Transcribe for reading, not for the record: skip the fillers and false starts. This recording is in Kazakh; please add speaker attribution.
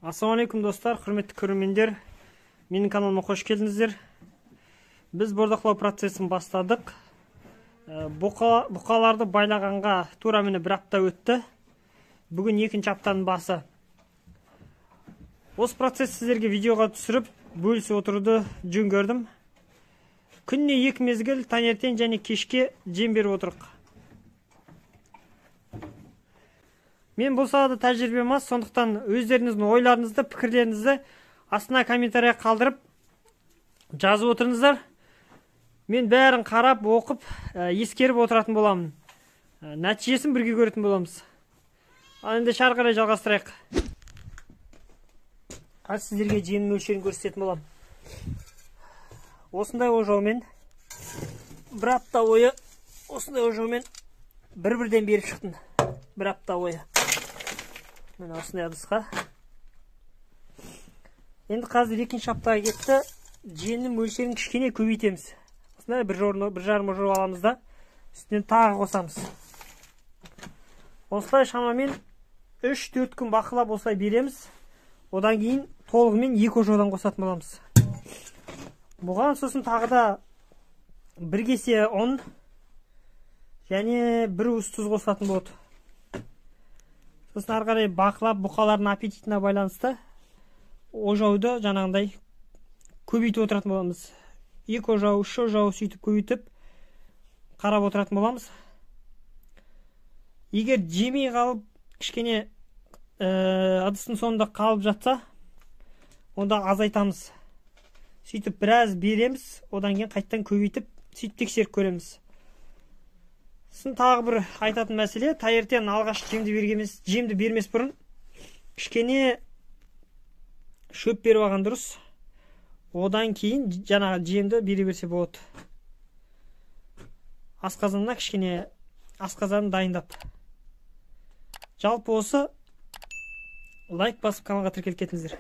Speaker 1: Ассалаумағалейкум достар, құрметті көрермендер. Менің каналыма қош келдіңіздер. Біз бордақылау процесін бастадық. Бұқаларды байлағанға тура міне бір апта өтті. Бүгін екінші аптаның басы. Осы процесс сіздерге видеоға түсіріп, бөлісіп отыруды жөн көрдім. Күніне екі мезгіл таңертең және кешке жем беріп отырық. Мен бұл салада тәжірибем аз, сондықтан өздеріңіздің ойларыңызды, пікірлеріңізді астына комментария қалдырып жазып отырыңыздар. Мен бәрін қарап, оқып, ескеріп отыратын боламын. Нәтижесін бірге көретін боламыз. Ал енді ары қарай жалғастырайық. Қазір сіздерге жемнің мөлшерін көрсететін боламын. Осындай ожаумен бір апта бойы, осындай ожаумен бір-бірден беріп шықтым. Бір апта бойы. Міне осындай ыдысқа. Енді қазір екінші аптаға кетті. Жемнің мөлшерін кішкене көбейтеміз. Осындай бір жарым ожау аламыз да, үстінен тағы қосамыз. Осылай шамамен 3-4 күн бақылап осылай береміз. Одан кейін толығымен 2 ожаудан қосатын боламыз. Бұған сосын тағы да бір кесе ұн және бір уыс тұз қосылатын болады. Сосын ары қарай бақылап бұқалардың аппетитіне байланысты ожауды жаңағындай көбейтіп отыратын боламыз. 2 ожау, 3 ожау сөйтіп көбейтіп қарап отыратын боламыз. Егер жемей қалып кішкене ыдыстың соңында қалып жатса, онда азайтамыз. Сөйтіп біраз береміз, одан кейін қайтадан көбейтіп сөйтіп тексеріп көреміз. Сосын тағы бір айтатын мәселе, таңертең алғаш жемді бермес бұрын кішкене шөп беріп алған дұрыс. Одан кейін жаңағы жемді бере берсе болады. Асқазанына кішкене асқазанын дайындап. Жалпы осы, лайк басып каналға тіркеліп кетіңіздер.